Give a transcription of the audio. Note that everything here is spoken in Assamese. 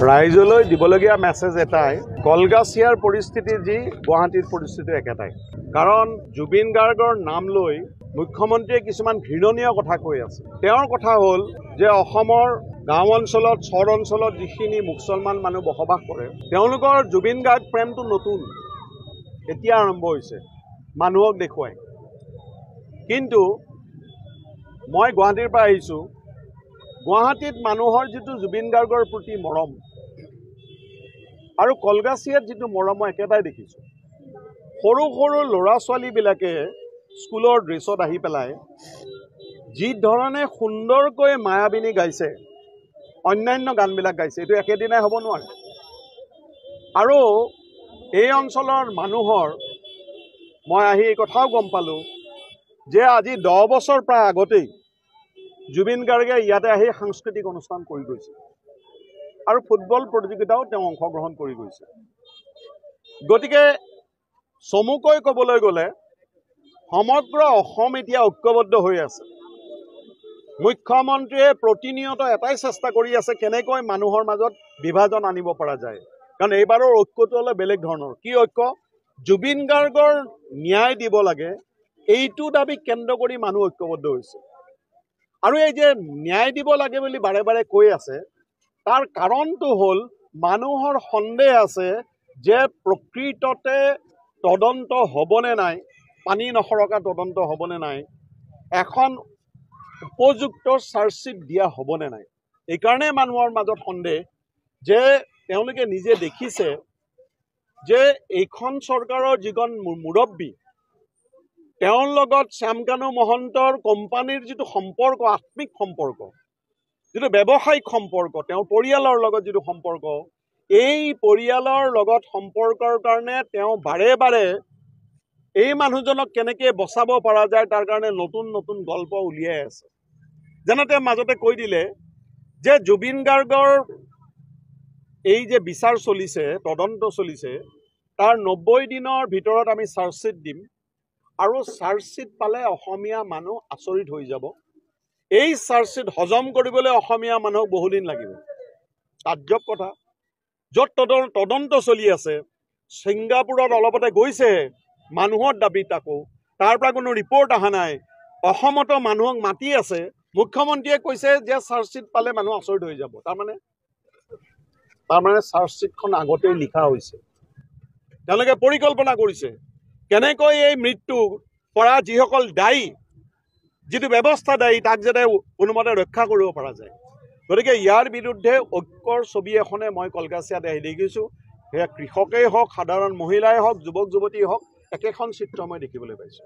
ৰাইজলৈ দিবলগীয়া মেছেজ এটাই, কলগাছিয়াৰ পৰিস্থিতি যি, গুৱাহাটীৰ পৰিস্থিতি একেটাই। কাৰণ জুবিন গাৰ্গৰ নাম লৈ মুখ্যমন্ত্ৰীয়ে কিছুমান ঘৃণনীয় কথা কৈ আছে। তেওঁৰ কথা হ'ল যে অসমৰ গাঁও অঞ্চলত, চৰ অঞ্চলত যিখিনি মুছলমান মানুহ বসবাস কৰে, তেওঁলোকৰ জুবিন গাৰ্গ প্ৰেমটো নতুন, এতিয়া আৰম্ভ হৈছে মানুহক দেখুৱাই। কিন্তু মই গুৱাহাটীৰ পৰা আহিছোঁ, গুৱাহাটীত মানুহৰ যিটো জুবিন গাৰ্গৰ প্ৰতি মৰম আৰু কলগাছিয়াত যিটো মৰম, মই একেটাই দেখিছোঁ। সৰু সৰু ল'ৰা ছোৱালীবিলাকে স্কুলৰ ড্ৰেছত আহি পেলাই যি ধৰণে সুন্দৰকৈ মায়াবিনী গাইছে, অন্যান্য গানবিলাক গাইছে, এইটো একেদিনাই হ'ব নোৱাৰে। আৰু এই অঞ্চলৰ মানুহৰ মই আহি এই কথাও গম পালোঁ যে আজি 10 বছৰ প্ৰায় আগতেই জুবিন গাৰ্গে ইয়াতে আহি সাংস্কৃতিক অনুষ্ঠান কৰি গৈছে আৰু ফুটবল প্ৰতিযোগিতাও তেওঁ অংশগ্ৰহণ কৰি গৈছে। গতিকে চমুকৈ ক'বলৈ গ'লে সমগ্ৰ অসম এতিয়া ঐক্যবদ্ধ হৈ আছে। মুখ্যমন্ত্ৰীয়ে প্ৰতিনিয়ত এটাই চেষ্টা কৰি আছে, কেনেকৈ মানুহৰ মাজত বিভাজন আনিব পৰা যায়। কাৰণ এইবাৰৰ ঐক্যটো অলপ বেলেগ ধৰণৰ। কি ঐক্য? জুবিন গাৰ্গৰ ন্যায় দিব লাগে, এইটো দাবীক কেন্দ্ৰ কৰি মানুহ ঐক্যবদ্ধ হৈছে। আৰু এই যে ন্যায় দিব লাগে বুলি বাৰে বাৰে কৈ আছে, তাৰ কাৰণটো হ'ল মানুহৰ সন্দেহ আছে যে প্ৰকৃততে তদন্ত হ'বনে নাই, পানী নসৰকা তদন্ত হ'বনে নাই, এখন উপযুক্ত চাৰ্জশ্বিট দিয়া হ'বনে নাই। এইকাৰণে মানুহৰ মাজত সন্দেহ যে তেওঁলোকে নিজে দেখিছে যে এইখন চৰকাৰৰ যিখন মুৰব্বী, তেওঁৰ লগত শ্যামকানু মহন্তৰ কোম্পানীৰ যিটো সম্পৰ্ক, আত্মিক সম্পৰ্ক, যিটো ব্যৱসায়িক সম্পৰ্ক, তেওঁৰ পৰিয়ালৰ লগত যিটো সম্পৰ্ক, এই পৰিয়ালৰ লগত সম্পৰ্কৰ কাৰণে তেওঁ বাৰে বাৰে এই মানুহজনক কেনেকৈ বচাব পৰা যায় তাৰ কাৰণে নতুন নতুন গল্প উলিয়াই আছে। যেনে তেওঁ মাজতে কৈ দিলে যে জুবিন গাৰ্গৰ এই যে বিচাৰ চলিছে, তদন্ত চলিছে, তাৰ 90 দিনৰ ভিতৰত আমি চাৰ্জশ্বিট দিম আৰু চাৰ্জশ্বিট পালে অসমীয়া মানুহ আচৰিত হৈ যাব। এই চাৰ্জশ্বিট হজম কৰিবলৈ অসমীয়া মানুহক বহুদিন লাগিব। তাজ্জব কথা, য'ত তদন্ত চলি আছে, ছিংগাপুৰত অলপতে গৈছে মানুহৰ দাবীত, আকৌ তাৰ পৰা কোনো ৰিপৰ্ট অহা নাই, অসমতো মানুহক মাতি আছে। মুখ্যমন্ত্ৰীয়ে কৈছে যে চাৰ্জশ্বিট পালে মানুহ আচৰিত হৈ যাব। তাৰমানে চাৰ্জশ্বিটখন আগতেই লিখা হৈছে। তেওঁলোকে পৰিকল্পনা কৰিছে কেনেকৈ এই মৃত্যুৰ পৰা যিসকল দায়ী, যিটো ব্যৱস্থা দায়ী, তাক যাতে কোনোমতে ৰক্ষা কৰিব পৰা যায়। গতিকে ইয়াৰ বিৰুদ্ধে ঐক্যৰ ছবি এখনে মই কলকাছিয়াত আহি দেখিছোঁ। সেয়া কৃষকেই হওক, সাধাৰণ মহিলাই হওক, যুৱক যুৱতীয়ে হওক, একেখন চিত্ৰ মই দেখিবলৈ পাইছোঁ।